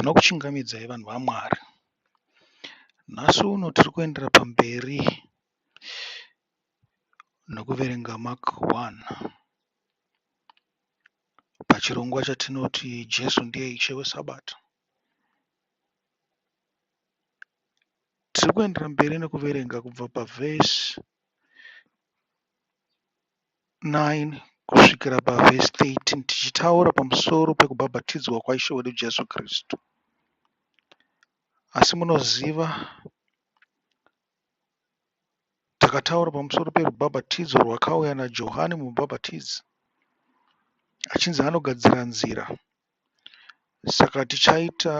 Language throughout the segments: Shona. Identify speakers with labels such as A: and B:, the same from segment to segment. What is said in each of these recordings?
A: Tinokuchingamidzai vanhu vaMwari. Nhasi uno tiri kuendera pamberi nokuverenga Mark 1 pachirongwa chatinoti Jesu ndiye Ishe weSabata. Tiri kuendera mberi nekuverenga kubva pavhesi 9 kusvikira pavhesi 13 tichitaura pamusoro pekubhabhatidzwa kwaIshe wedu Jesu Kristu. Asi munoziva takataura pamusoro perubhabhatidzo rwakauya naJohani mubhabhatidzi achinzi anogadzira nzira. Saka tichaita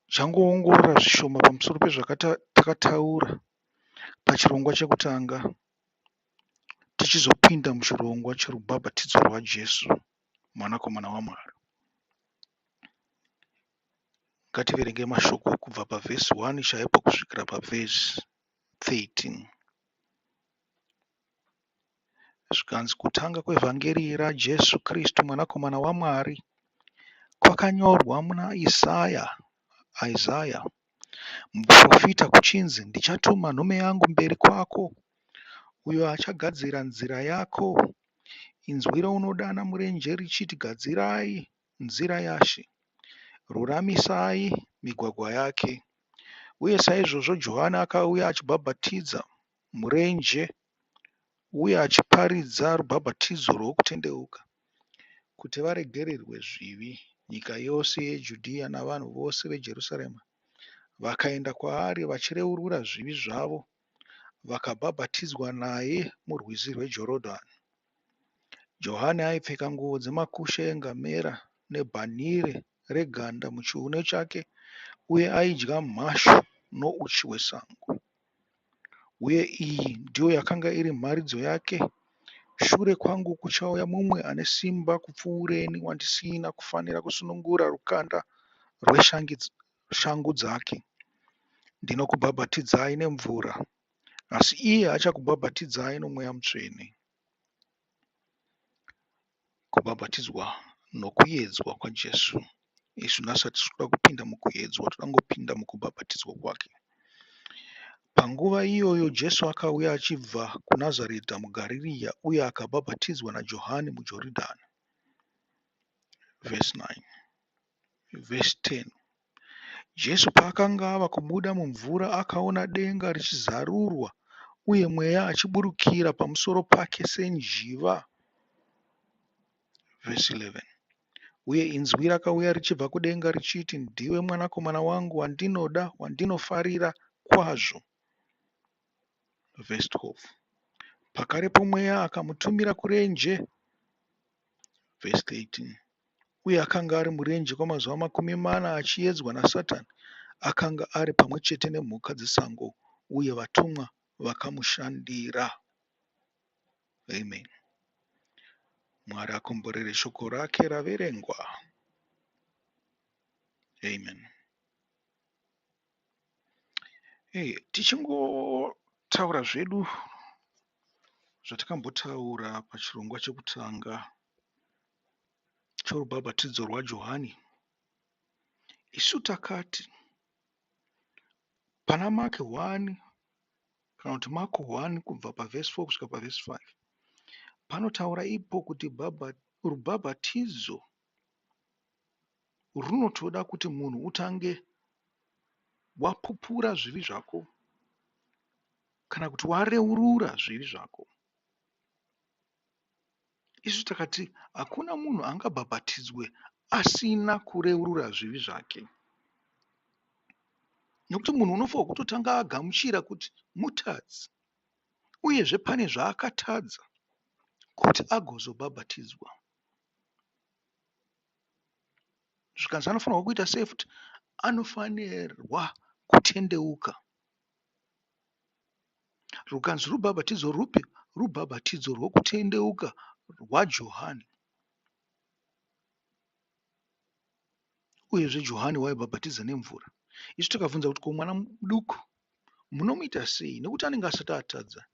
A: tichangoongorora zvishoma pamusoro pezvatakataura pachirongwa chekutanga tichizopinda muchirongwa cherubhabhatidzo rwaJesu mwanakomana waMwari. Ngativerenge mashoko kubva pavhesi 1 chaipo kusvikira pavhesi 13. Zvikanzi kutanga kwevhangeri raJesu Kristu mwanakomana waMwari kwakanyorwa muna Isaya, Isaya muprofita kuchinzi ndichatuma nhume yangu mberi kwako uyo achagadzira nzira yako. Inzwi raunodana murenje richiti gadzirai nzira yaShe, ruramisai migwagwa yake. Uye saizvozvo Johani akauya achibhabhatidza murenje uye achiparidza rubhabhatidzo rwokutendeuka kuti varegererwe zvivi. Nyika yose yeJudhiya navanhu vose veJerusarema vakaenda kwaari vachireurura zvivi zvavo vakabhabhatidzwa naye murwizi rweJorodhani. Johani aipfeka nguo dzemakushe engamera nebhanhire reganda muchiuno chake uye aidya mhashu nouchi hwesango. Uye iyi ndiyo yakanga iri mharidzo yake. Shure kwangu kuchauya mumwe ane simba kupfuureni wandisina kufanira kusunungura rukanda rweshangu dzake. Ndinokubhabhatidzai nemvura, asi iye achakubhabhatidzai noMweya Mutsvene. Kubhabhatidzwa nokuedzwa kwaJesu. Isu nhasi hatisi kuda kupinda mukuedzwa, toda kungopinda mukubhabhatidzwa kwake. Panguva iyoyo Jesu akauya achibva kuNazareta muGarirea uye akabhabhatidzwa naJohani muJoridhani. Vhesi 9. Vhesi 10. Jesu paakanga ava kubuda mumvura akaona denga richizarurwa uye Mweya achiburukira pamusoro pake senjiva. Vhesi 11. Uye inzwi rakauya richibva kudenga richiti, Ndiwe mwanakomana wangu wandinoda, wandinofarira kwazvo. Vhesi 12. Pakarepo Mweya akamutumira kurenje. Vhesi 13. Uye akanga ari murenje kwamazuva 40 achiedzwa naSatani. Akanga ari pamwe chete nemhuka dzesango, uye vatumwa vakamushandira. Amen. Mwari akomborere shoko rake raverengwa. Amen. Hey, tichingotaura zvedu zvatakambotaura pachirongwa chekutanga chorubhabhatidzo rwaJohani, isu takati pana Mark 1 kana kuti Marko 1 kubva pavhesi 4 kusvika pavhesi 5 panotaura ipo kuti rubhabhatidzo runotoda kuti munhu utange wapupura zvivi zvako kana kuti wareurura zvivi zvako. Isu takati hakuna munhu angabhabhatidzwe asina kureurura zvivi zvake. Nekuti munhu unofanirwa kutotanga agamuchira kuti mutadzi uyezve pane zvaakatadza kuti agozobhabhatidzwa. Zvikanzi anofanirwa kuita sei futi? Anofanirwa kutendeuka. Rukanzi rubhabhatidzo rwupi? Rubhabhatidzo rwokutendeuka rwaJohani. Uyezve Johani waibhabhatidza nemvura. Isu takabvunza kuti ko mwana muduku munomuita sei nekuti anenge asati atadza.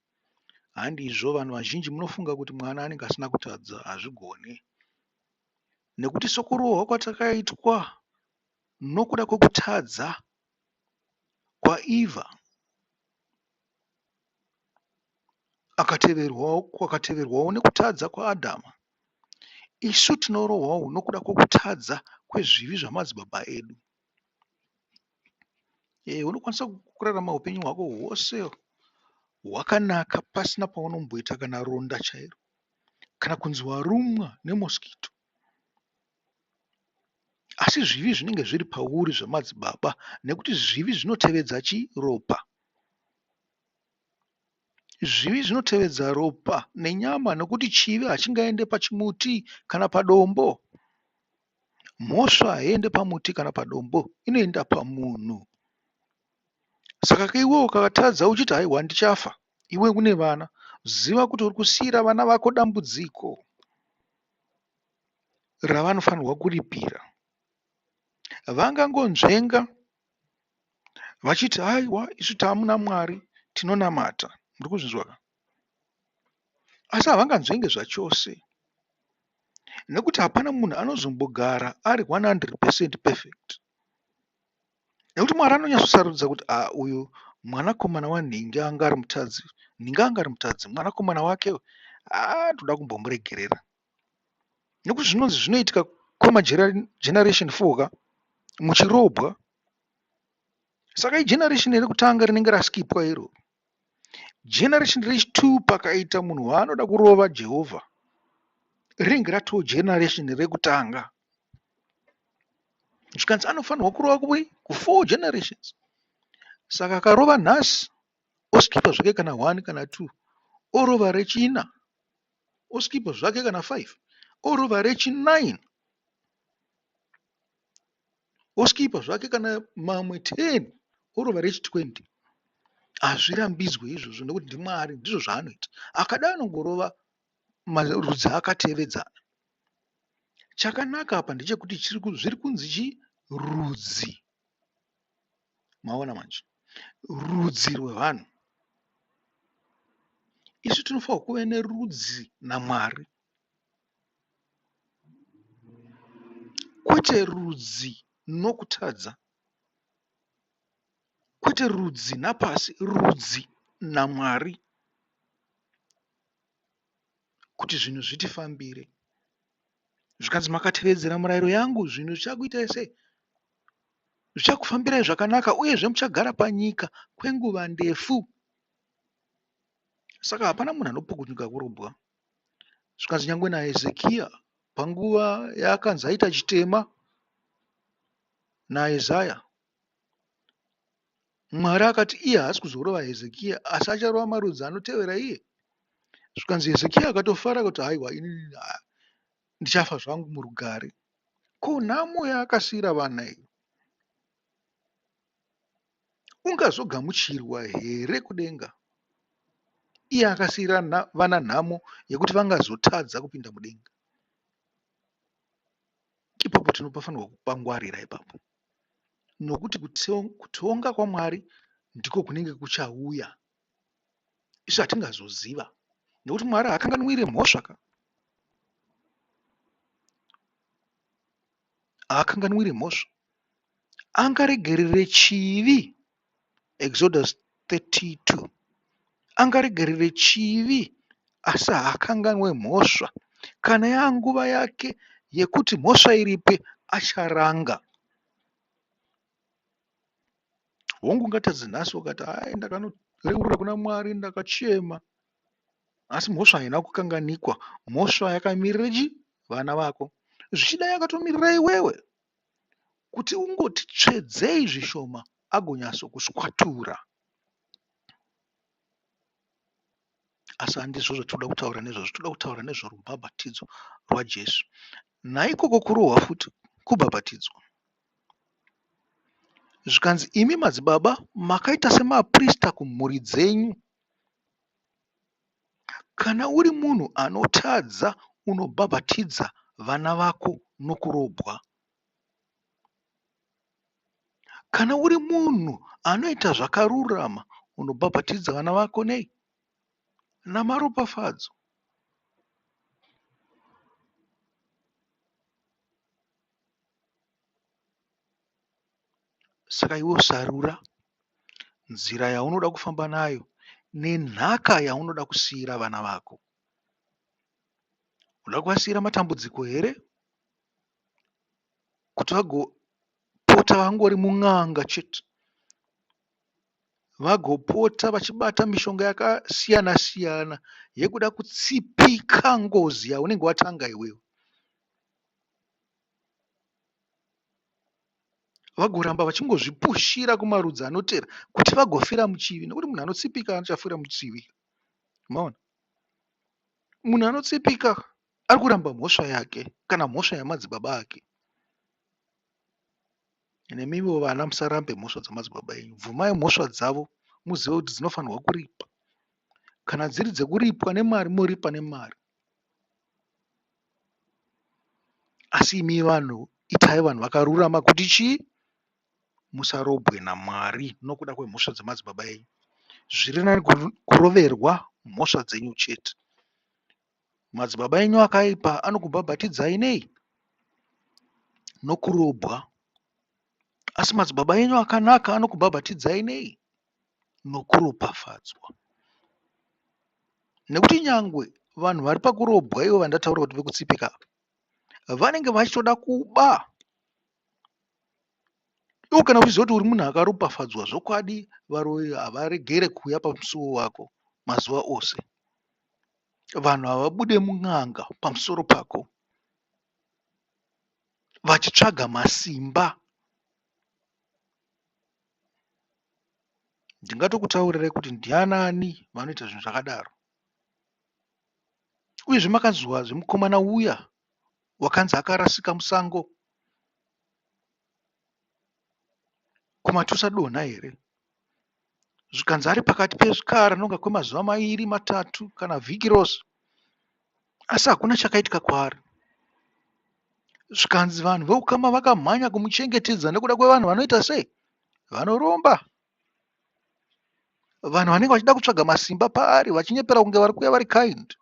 A: Handizvo vanhu vazhinji munofunga kuti mwana anenge asina kutadza hazvigoni. Nekuti sokurohwa kwatakaitwa nokuda kwokutadza kwaEvha kwakateverwawo nekutadza kwaAdhama, isu tinorohwawo nokuda kwokutadza kwezvivi zvamadzibaba edu. Unokwanisa kurarama upenyu hwako hwose hwakanaka pasina paunomboita kana ronda chairo kana kunzi warumwa nemosquito. Asi zvivi zvinenge zviri pauri zvamadzibaba nekuti zvivi zvinotevedza chiropa. Zvivi zvinotevedza ropa nenyama nekuti chivi hachingaende pachimuti kana padombo. Mhosva haiende pamuti kana padombo, inoenda pamunhu. Saka iwe ukatadza uchiti haiwa ndichafa, iwe une vana, ziva kuti uri kusiira vana vako dambudziko ravanofanirwa kuripira. Vangangonzvenga vachiti haiwa isu taamuna Mwari tinonamata. Muri kuzvinzwa ka? Asi havanganzvenge zvachose nekuti hapana munhu anozombogara ari 100 percent perfect. Nekuti Mwari anonyatsosarudza kuti a uyu mwanakomana wanhingi anga ari mutadzi, nhingi anga ari mutadzi, mwanakomana wake aa ndoda kumbomuregerera. Nekuti zvinonzi zvinoitika kwemageneration 4 ka muchirobwa. Saka igeneration rekutanga rinenge raskipwa iro. Generation rechi2 pakaita munhu waanoda kurova Jehovha rinenge ratoo generation rekutanga. Zvikanzi anofanirwa kurova kupi? Ku4 generations. Saka akarova nhasi oskipa zvake kana 1 kana 2 orova rechina oskipa zvake kana 5 orova rechi9 oskipa zvake kana mamwe 10 orova rechi20. Hazvirambidzwe izvozvo nekuti ndiMwari ndizvo zvaanoita. Akada anongorova marudzi akatevedzana. Chakanaka apa ndechekuti zviri kunzi chii? Rudzi. Maona manje? Rudzi rwevanhu. Isu tinofanirwa kuve nerudzi naMwari. Kwete rudzi nokutadza. Kwete rudzi napasi, rudzi naMwari. Kuti zvinhu zvitifambire. Zvikanzi makatevedzera murayiro yangu zvinhu zvichakuitai sei? Zvichakufambirai zvakanaka uyezve muchagara panyika kwenguva ndefu. Saka hapana munhu anopukunyuka kurobwa. Zvikanzi nyangwe naHezekiya panguva yaakanzi aita chitema naIsaya, Mwari akati iye haasi kuzorova Hezekiya asi acharova marudzi anotevera iye. Zvikanzi Hezekiya akatofara kuti haiwa inini ndichafa zvangu murugare. Ko nhamo yaakasiira vana iyo ungazogamuchirwa here kudenga iye akasiira vana nhamo yekuti vangazotadza kupinda mudenga? Ipapo tinopafanirwa kupangwarira ipapo nokuti kutonga kwaMwari ndiko kunenge kuchauya. Isu hatingazoziva nekuti Mwari haakanganwire mhosva ka. Haakanganwire mhosva. Angaregerere chivi Exodus 32 angaregerere chivi asi haakanganwe mhosva. Kana yaanguva yake yekuti mhosva iripe acharanga. Hongu ungatadze nhasi ukati hai ndakanoreurura kuna Mwari ndakachema asi mhosva haina kukanganikwa. Mhosva yakamirira chi vana vako. Zvichida yakatomirira iwewe kuti ungoti tsvedzei zvishoma agonyatsokuswatura. Asi handizvo zvatinoda kutaura nezvazvo. Tinoda kutaura nezverubhabhatidzo rwaJesu. Naikoko kurohwa futi kubhabhatidzwa. Zvikanzi imi madzibaba makaita semaprista kumhuri dzenyu. Kana uri munhu anotadza unobhabhatidza vana vako nokurobwa. Kana uri munhu anoita zvakarurama unobhabhatidza vana vako nei? Namaropafadzo. Saka iwe sarura nzira yaunoda kufamba nayo nenhaka yaunoda kusiira vana vako. Unoda kuvasiira matambudziko here kuti vagopota vangori mun'anga chete, vagopota vachibata mishonga yakasiyana siyana yekuda kutsipika ngozi yaunenge watanga iwewe, vagoramba vachingozvipushira kumarudzi anotera kuti vagofira muchivi, nekuti munhu anotsipika achafira muchivi. Maona, munhu anotsipika ari kuramba mhosva yake kana mhosva yamadzibaba ake. Nemiwo vana musarambe mhosva dzamadzibaba enyu, bvumai mhosva dzavo muzive kuti dzinofanirwa kuripa. Kana dziri dzekuripwa nemari moripa nemari, asi imi vanhu itai vanhu vakarurama kuti chii? Musarobwe naMwari nokuda kwemhosva dzamadzibaba enyu. Zviri nani kuroverwa mhosva dzenyu chete. Madzibaba enyu akaipa anokubhabhatidzai nei? Nokurobwa. Asi madzibaba enyu akanaka anokubhabhatidzai nei? Nokuropafadzwa. Nekuti nyangwe vanhu vari pakurobwa ivo vandataura kuti vekutsipika vanenge vachitoda kuba. Iwe kana uchiziva kuti uri munhu akaropafadzwa zvokwadi varoyi havaregere kuuya pamusuwo wako mazuva ose. Vanhu havabude mun'anga pamusoro pako vachitsvaga masimba. Ndingatokutaurirai kuti ndianani vanoita zvinhu zvakadaro. Uyezve makanzwa zvemukomana uya wakanzi akarasika musango kuMatusadonha here? Zvikanzi ari pakati pezvikara nonga kwemazuva mairi matatu kana vhiki rose asi hakuna chakaitika kwaari. Zvikanzi vanhu veukama vakamhanya kumuchengetedza nekuda kwevanhu vanoita sei? Vanoromba. Vanhu vanenge vachida kutsvaga masimba paari vachinyepera kunge vari kuuya vari kind.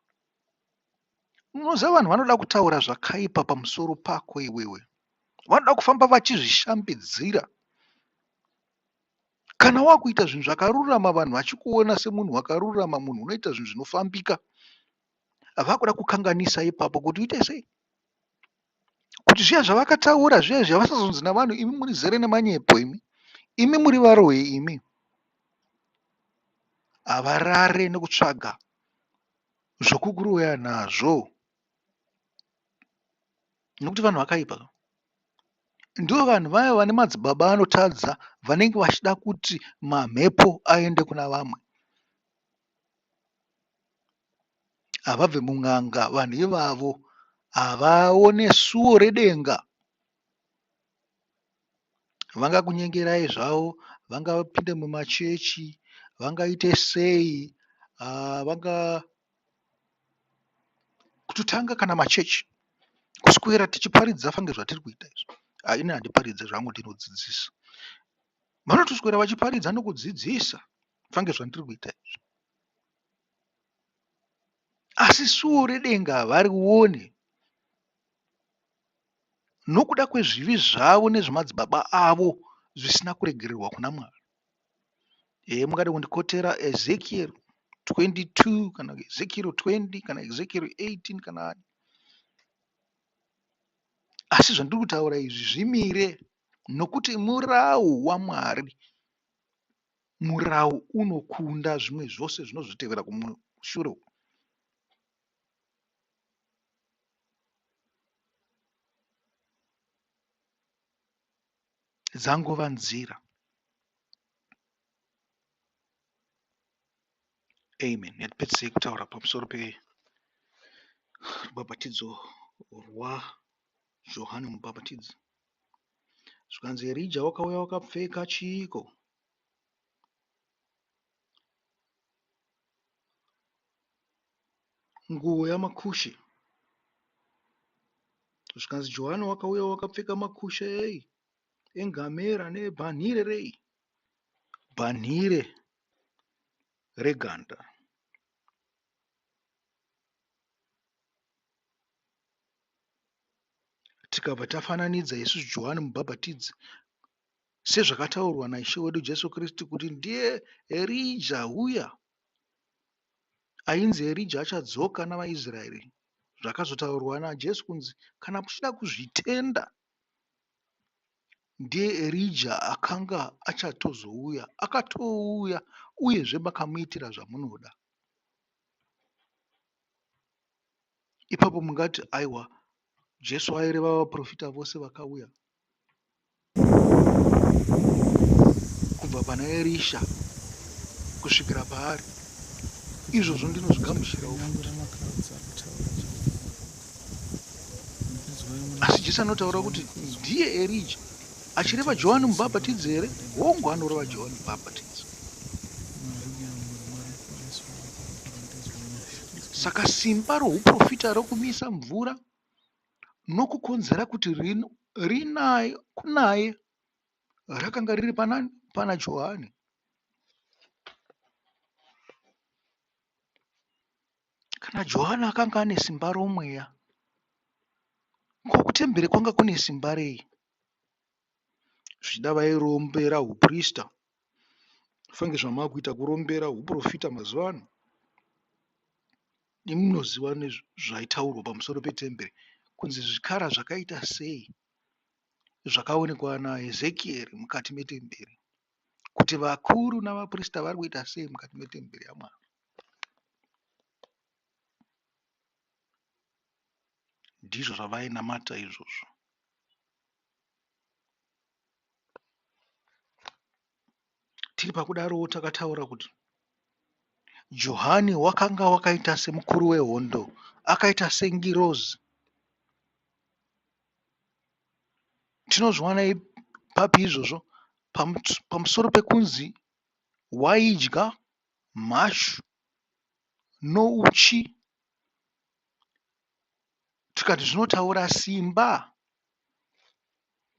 A: Unoziva vanhu vanoda kutaura zvakaipa pamusoro pako iwewe. Vanoda kufamba vachizvishambidzira. Kana wakuita zvinhu zvakarurama vanhu vachikuona semunhu wakarurama, munhu unoita zvinhu zvinofambika, vakuda kukanganisa ipapo kuti uite sei? Kuti zviya zvavakataura zviya zviya vasazonzi navanhu imi muri zere nemanyepo imi, imi muri varoyi imi. Havarare nekutsvaga zvokukuroya nazvo nekuti vanhu vakaipa. Ndivo vanhu vaya vane madzibaba anotadza vanenge vachida kuti mamhepo aende kuna vamwe. Havabve mun'anga vanhu ivavo havaone suo redenga. Vangakunyengerai zvavo, vangapinde mumachechi, vangaite sei, vanga kutotanga kana machechi kuswera tichiparidza fange zvatiri kuita izvi. Ini handiparidze zvangu ndinodzidzisa. Vanotoswera vachiparidza nokudzidzisa fange zvandiri kuita izvi. Asi suo redenga havarione nokuda kwezvivi zvavo nezvemadzibaba avo zvisina kuregererwa kuna Mwari. Ehe mungade kundikotera Ezekiel 22 kana Ezekiel 20 kana Ezekiel 18 kana ani. Asi zvandiri kutaura izvi zvimire nokuti murau waMwari murau unokunda zvimwe zvose zvinozotevera kumashure uku. Dzangova nzira. Amen. Ngatipedzisei kutaura pamusoro perubhabhatidzo rwaJohane Mubhabhatidzi. Zvikanzi Erija wakauya wakapfeka chiiko? Nguo yamakushe. Zvikanzi Johane wakauya wakapfeka makushe ei engamera nebhanhire rei? Bhanhire reganda. Tikabva tafananidza isusu Johane Mubhabhatidzi. Sezvakataurwa naIshe wedu Jesu Kristu kuti ndiye Erija uya ainzi Erija achadzoka navaIsraeri. Zvakazotaurwa naJesu kunzi kana muchida kuzvitenda ndiye Erija akanga achatozouya, akatouya uyezve makamuitira zvamunoda. Ipapo mungati aiwa Jesu aireva vaprofita vose vakauya kubva pana Erisha kusvikira paari. Izvozvo ndinozvigamuchirawo futi. Asi Jesu anotaura kuti ndiye Erija achireva Johani Mubhabhatidzi here? Hongu, anoreva Johani Mubhabhatidzi. Saka simba rouprofita rokumisa mvura nokukonzera kuti rinaye kunaye rakanga riri panani? Pana Johani. Kana Johani akanga ane simba romweya, ko kutemberi kwanga kune simba rei? Zvichida vairombera huprista fange zvamakuita kurombera huprofita mazuva ano. Imi munoziva nezvaitaurwa pamusoro petemberi kunzi zvikara zvakaita sei zvakaonekwa naEzekieri mukati metemberi kuti vakuru navaprista vari kuita sei mukati metemberi yaMwari. Ndizvo zvavainamata izvozvo. Tiri pakudarowo takataura kuti Johani wakanga wakaita semukuru wehondo, akaita sengirozi. Tinozviwana papi izvozvo? Pamusoro pekunzi waidya mhashu nouchi tikati zvinotaura simba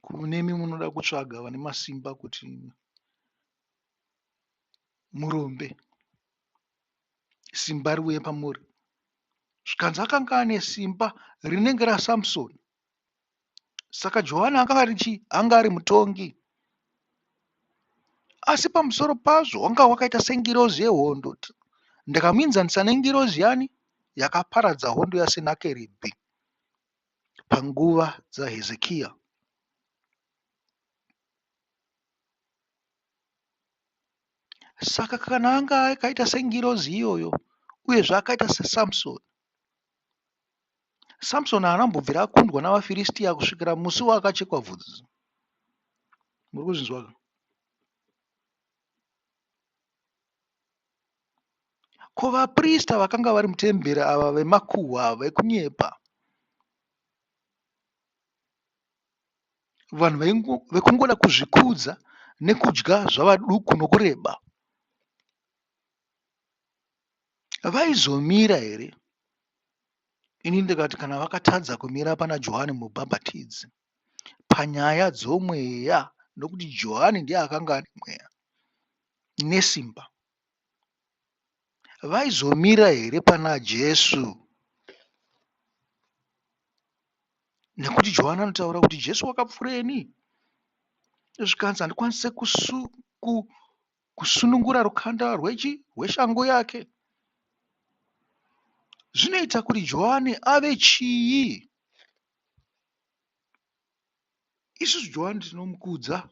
A: kunemi munoda kutsvaga vane masimba kuti murombe simba riuye pamuri zvikanzi akanga ane simba rinenge raSamsoni Saka Johani akanga ari chii? Anga ari mutongi. Asi pamusoro pazvo wanga wakaita sengirozi yehondo. Ndakamuenzanisa nengirozi yani yakaparadza hondo yaSenakeribhi panguva dzaHezekiya. Saka kana anga akaita sengirozi iyoyo uyezve akaita saSamsoni, Samsoni haana kumbobvira akundwa navaFiristia kusvikira musi waakachekwa bvudzi. Muri kuzvinzwa ka? Ko vaprista vakanga vari mutemberi ava vemakuhwa vekunyepa, vanhu vekungoda kuzvikudza nekudya zvavaduku nokureba, vaizomira here? Ini ndikati kana vakatadza kumira pana Johani Mubhabhatidzi panyaya dzomweya nokuti Johani ndiye akanga ane mweya nesimba, vaizomira here pana Jesu? Nekuti Johani anotaura kuti Jesu wakapfuureni zvikanzi handikwanise kusunungura rukanda rwechi rweshangu yake. Zvinoita kuti Johani ave chii? Isusu Johani tinomukudza.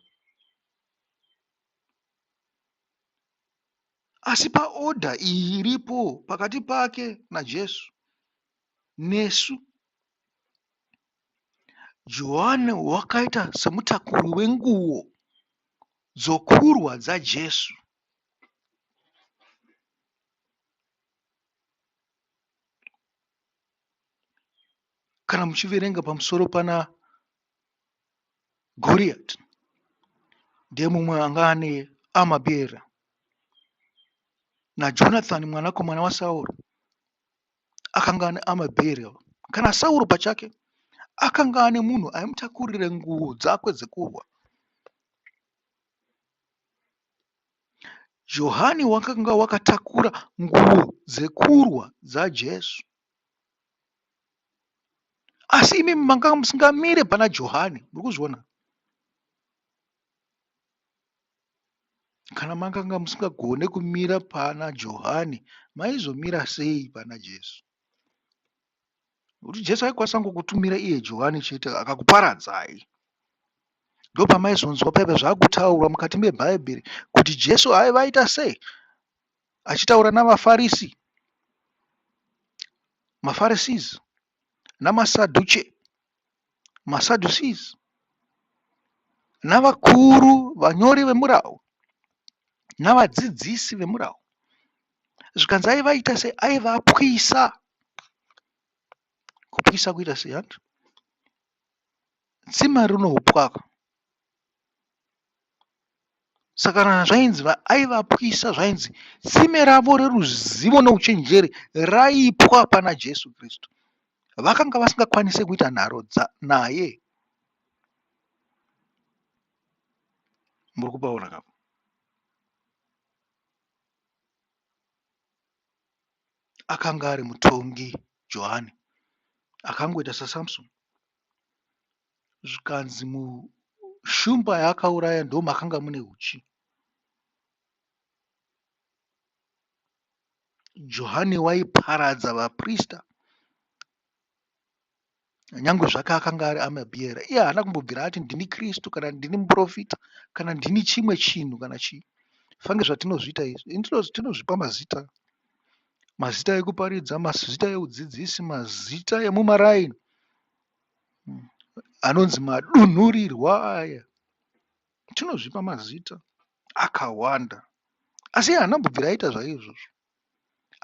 A: Asi paodha iyi iripo pakati pake naJesu nesu, Johani wakaita semutakuri wenguo dzokurwa dzaJesu. Kana muchiverenga pamusoro pana Goriati, ndiye mumwe anga ane amabhera naJonathani mwanakomana waSauro akanga ane amabhera. Kana Sauro pachake akanga ane munhu aimutakurira nguo dzakwe dzekurwa. Johani wakanga wakatakura nguo dzekurwa dzaJesu. Asi imi manga musingamire pana Johani. Muri kuzviona? Kana makanga musingagone kumira pana Johani, maizomira sei pana Jesu? Nokuti Jesu aikwanisa kungokutumira iye Johani chete akakuparadzai. Ndopamaizonzwa paipa zvakutaurwa mukati meBhaibheri kuti Jesu aivaita sei achitaura navaFarisi, maPharisees namaSadhuche, maSadducees navakuru vanyori vemurau navadzidzisi vemurau. Zvikanzi aivaita sei? Aivapwisa. Kupwisa kuita sei hanti? Tsima rinoupwa saka kana zvainzi aivapwisa zvainzi tsime ravo reruzivo neuchenjeri raipwa pana Jesu Kristu. Vakanga vasingakwanise kuita nharo naye. Muri kupaona ka? Akanga ari mutongi Johani akangoita saSamson. Zvikanzi mushumba yaakauraya ndomakanga mune huchi. Johani waiparadza vaprista nyangwe zvake akanga ari amabhiyera. Iye haana kumbobvira ati ndini Kristu kana ndini muprofita kana ndini chimwe chinhu kana chii. Fange zvatinozviita izvi tinozvipa mazita, mazita ekuparidza, mazita eudzidzisi, mazita emumaraini anonzi madunhurirwa aya. Tinozvipa mazita akawanda asi iye haana kumbobvira aita zvaizvozvo.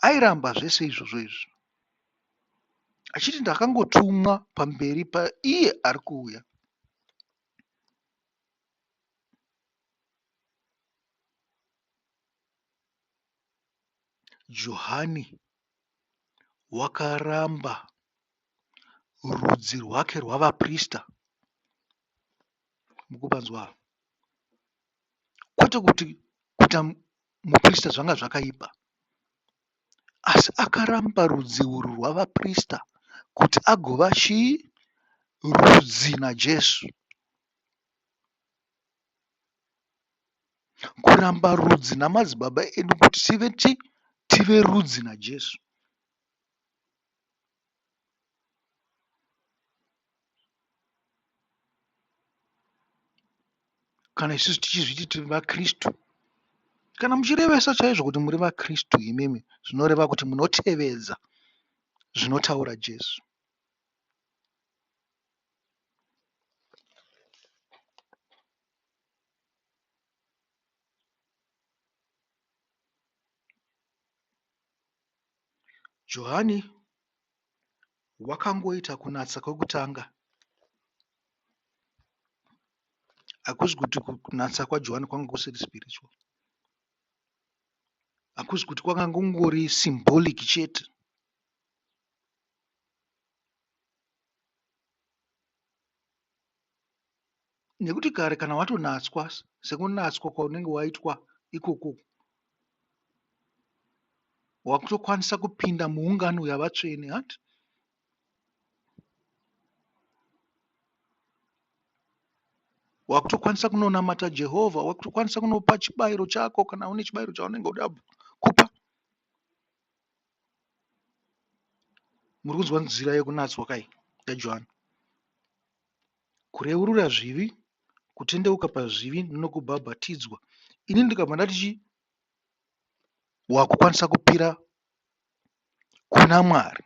A: Airamba zvese izvozvo izvi achiti ndakangotumwa pamberi paiye ari kuuya. Johani wakaramba rudzi rwake rwavaprista. Mukupanzwa apa? Kwete kuti kuita muprista zvanga zvakaipa, asi akaramba rudzi urwu rwavaprista kuti agova chii? Rudzi naJesu. Kuramba rudzi namadzibaba edu kuti tive ti tive rudzi naJesu. Kana isusu tichizviti tiri vaKristu, kana muchirevesa chaizvo kuti muri vaKristu imimi, zvinoreva kuti munotevedza zvinotaura Jesu. Johani wakangoita kunatsa kwekutanga. Hakusi kuti kunatsa kwaJohani kwanga kusiri spiritual. Hakusi kuti kwanga kungori symbolic chete. Nekuti kare kana watonatswa sekunatswa kwaunenge waitwa ikoko wakutokwanisa kupinda muungano yavatsvene hanti? Wakutokwanisa kunonamata Jehovha, wakutokwanisa kunopa chibayiro chako kana une chibayiro chaunenge uda kupa. Muri kunzwa nzira yekunatswa kai yaJohani? Kureurura zvivi, kutendeuka pazvivi nokubhabhatidzwa. Ini ndikabva ndati chii? Wakukwanisa kupira kuna Mwari.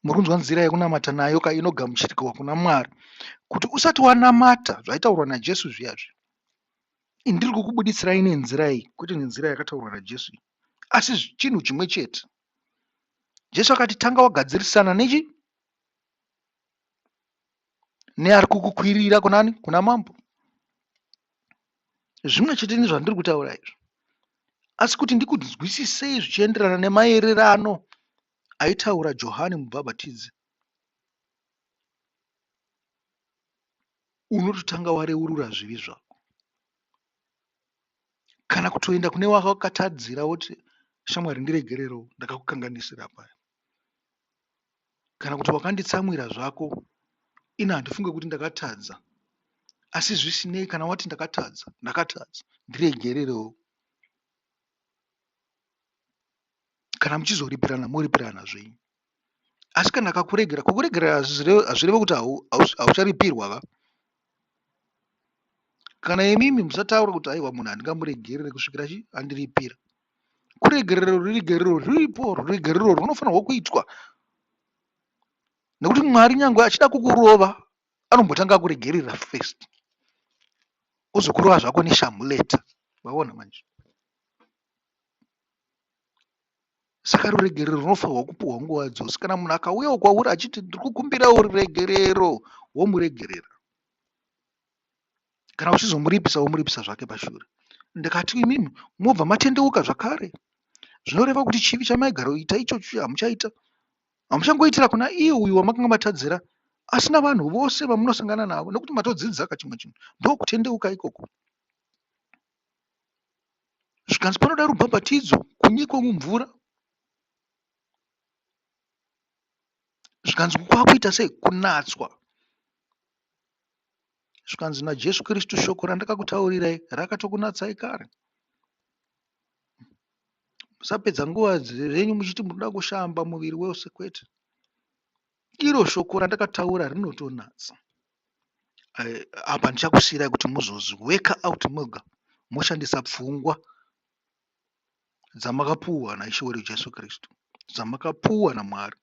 A: Muri kunzwa nzira yekunamata nayo ka inogamuchirwa kuna Mwari kuti usati wanamata zvaitaurwa naJesu zviya zviya. Ini ndiri kukubuditsirai nenzira iyi kwete nenzira yakataurwa naJesu iyi asi chinhu chimwe chete. Jesu akati tanga wagadzirisana nechi neari kukukwirira kunani kuna mambo. Zvimwe chete nezvandiri kutaura izvi asi kuti ndikunzwisisei zvichienderana nemaererano aitaura Johani Mubhabhatidzi unototanga wareurura zvivi zvako kana kutoenda kune wawakatadzira woti shamwari ndiregererewo ndakakukanganisira paya kana kuti wakanditsamwira zvako ini handifunge kuti ndakatadza Asi zvisinei kana wati ndakatadza, ndakatadza, ndiregererewo. Kana muchizoripirana moripirana zvenyu. Asi kana akakuregera, kukuregerera hazvireve kuti haucharipirwa ka. Kana imimi musataura kuti aiwa munhu handingamuregerere kusvikira chi andiripira. Kuregerera ruregerero ruripo, ruregerero runofanirwa kuitwa nekuti Mwari nyangwe achida kukurova anombotanga akuregerera first ozokurova zvako neshamhu later. Vaona manje? Saka ruregerero runofanirwa kupuhwa nguva dzose. Kana munhu akauyawo kwauri achiti ndiri kukumbirawo ruregerero, womuregerera. Kana uchizomuripisa womuripisa zvake pashure. Ndikati imimi mobva matendeuka zvakare. Zvinoreva kuti chivi chamaigaroita ichocho hamuchaita. Hamuchangoitira kuna iye uyu wamakanga matadzira asi navanhu vose vamunosangana navo nekuti matodzidza ka chimwe chinhu. Ndokutendeuka ikoko. Zvikanzi panoda rubhabhatidzo kunyikwa mumvura. Zvikanzi kwakuita sei? Kunatswa. Zvikanzi naJesu Kristu shoko randakakutaurirai rakatokunatsai kare. Musapedza nguva dzenyu muchiti munoda kushamba muviri wose kwete. Iro shoko randakataura rinotonatsa. Apa ndichakusiirai kuti muzozviweka out moga moshandisa pfungwa dzamakapuwa naIshe wedu Jesu Kristu, dzamakapuwa naMwari.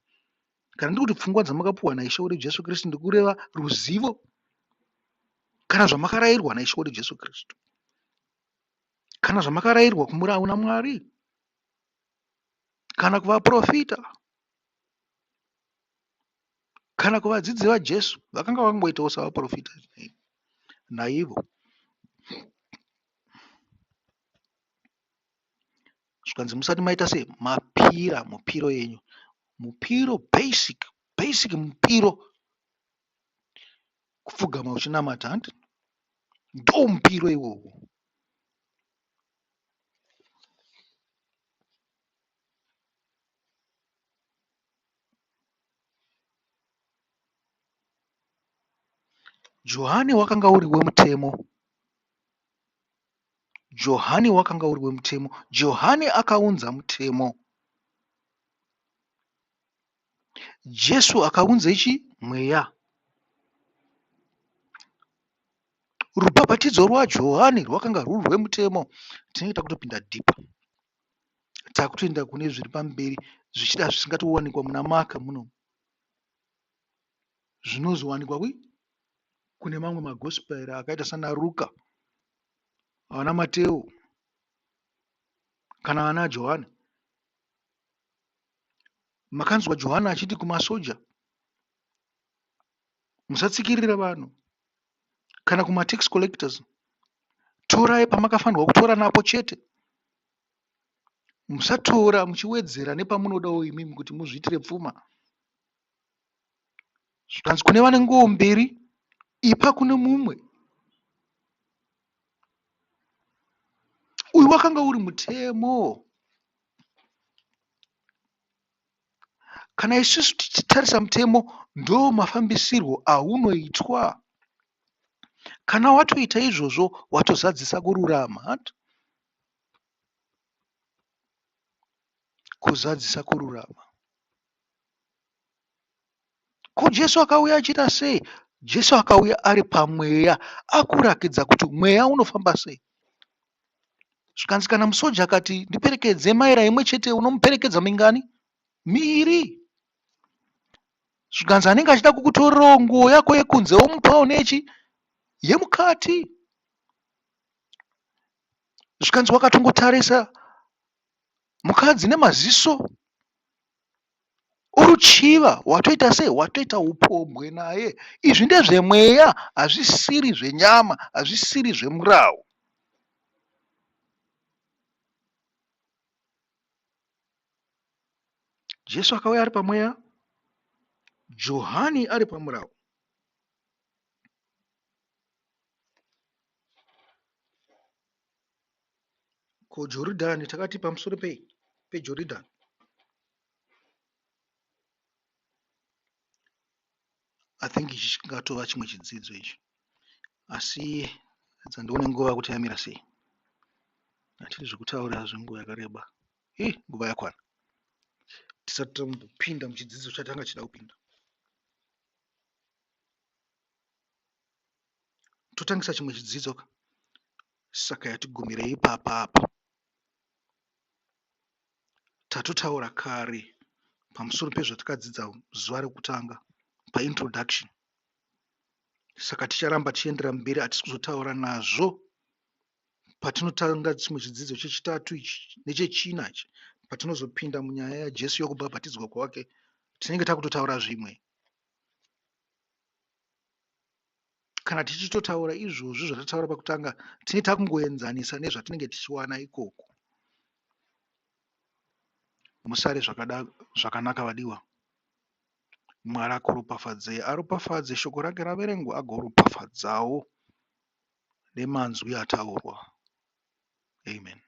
A: Kana ndiri kuti pfungwa dzamakapuwa naIshe wedu Jesu Kristu, ndikureva ruzivo kana zvamakarayirwa naIshe wedu Jesu Kristu, kana zvamakarayirwa kumurau naMwari, kana kuvaprofita, kana kuvadzidzi vaJesu vakanga vakangoitawo savaprofita naivo. Zvikanzi musati maita sei mapira mupiro yenyu mupiro basic basic mupiro kupfugama uchinamata hanti ndo mupiro iwowo. Johani wakanga uri wemutemo. Johani wakanga uri wemutemo. Johani akaunza mutemo. Jesu akaunza ichi mweya. Rubhabhatidzo rwaJohani rwakanga rwuri rwemutemo. Tinenge takutopinda deeper. Takutoenda kune zviri pamberi zvichida zvisingatowanikwa muna Mark muno. Zvinozowanikwa kui kune mamwe magospel akaita sana Ruka, vana Mateo kana vana Johani. Makanzwa Johani achiti kumasoja musatsikirira vanhu kana kumatax collectors torai pamakafanirwa kutora napo chete musatora muchiwedzera nepamunodawo imimi kuti muzviitire pfuma. Zvikanzi kune vane nguo mbiri ipa kune mumwe. Uyu wakanga uri mutemo. Kana isusu tichitarisa mutemo ndo mafambisirwo aunoitwa. Kana watoita izvozvo watozadzisa kururama. Kuzadzisa kururama. Ko Jesu akauya achiita sei? Jesu akauya ari pamweya akurakidza kuti mweya unofamba sei. Zvikanzi kana musoja akati ndiperekedze maira imwe chete unomuperekedza mingani? Miiri. Zvikanzi anenge achida kukutorerawo nguo yako yekunze womupawo nechi yemukati. Zvikanzi wakatongotarisa mukadzi nemaziso oruchiva watoita sei watoita upombwe naye izvi ndezvemweya hazvisiri zvenyama hazvisiri zvemurau Jesu akauya ari pamweya Johani ari pamurau Ko Joridhani takati pamusoro pei peJoridhani? I think ichi chingatova chimwe chidzidzo ichi. Asi edza ndione nguva kuti yamira sei. Hatidi zvekutaura zvenguva yakareba. Ih, nguva yakwana. Tisati tambopinda muchidzidzo chatanga tichida kupinda. Totangisa chimwe chidzidzo ka. Saka yatigumirei ipapa apa. Tatotaura kare pamusoro pezvatakadzidza zuva rekutanga paintroduction. Saka ticharamba tichiendera mberi hatisi kuzotaura nazvo patinotanga chimwe chidzidzo chechitatu ichi nechechina ichi patinozopinda munyaya yaJesu yokubhabhatidzwa kwake tinenge takutotaura zvimwe. Kana tichitotaura izvozvi zvatataura pakutanga tinenge takungoenzanisa nezvatinenge tichiwana ikoko. Musare zvakanaka vadiwa. Mwari akuropafadzei, aropafadze shoko rake raverengwa agoropafadzawo nemanzwi ataurwa. Amen.